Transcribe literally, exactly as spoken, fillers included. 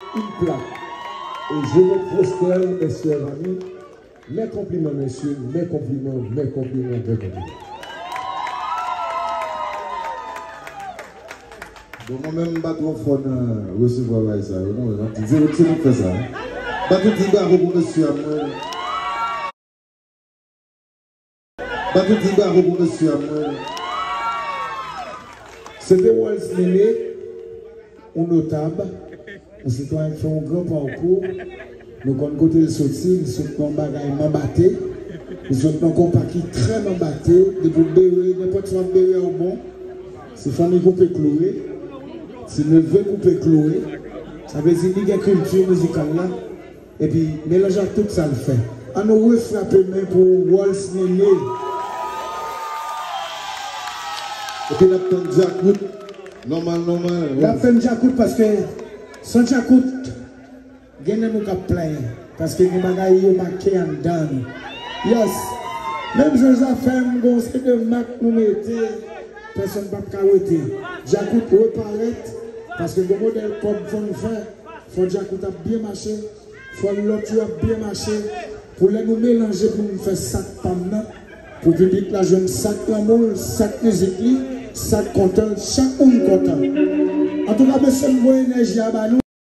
Une plaque. Et je vous prosterne, mes chers amis, mes compliments, messieurs, mes compliments, mes compliments, mes compliments. Bon, mwen menm, m pa twò fò nan resevwa bagay sa yo, non, non, se nou, se nou k fè sa. M pa tou di bravo pou mesye a, mwen. M pa tou di bravo pou mesye a, mwen. Se te Wòls Nene, yon notab, yon sitwayen ki fè yon gran pakou. Nou konn kote l soti, li sot nan yon bagay manbate. Li sot nan konpa ki trè manbate. Depi w bere, nenpòt sa w ap bere a w bon. Se fanmi Koupe Kloure. Se neve Koupe Kloure. Sa vle di li gen kilti mizikal la. Epi, melanj ak tout sa l fè. An nou refrape men pou Wòls Nene. Epi n ap tann djakout. Nòmal, nòmal. N ap fè n djakout paske san djakout, gen nan nou k ap plenyen. Paske gen bagay yo make anndan nou. Yes. Menm jan zafè m, gon se de mak nou mete, pèsonn p ap ka wete. Djakout reparèt, paske gon modèl kòb fò n fè, fò djakout ap byen mache. Fò lòt yo ap byen mache pou lè nou melanje pou nou fè sa k pa m nan, pou piblik la jwenn sa k lanmou l, sa k mizik li, sa k kontan l, chak moun kontan. Antouka, mesye, m voye enèji a ba nou.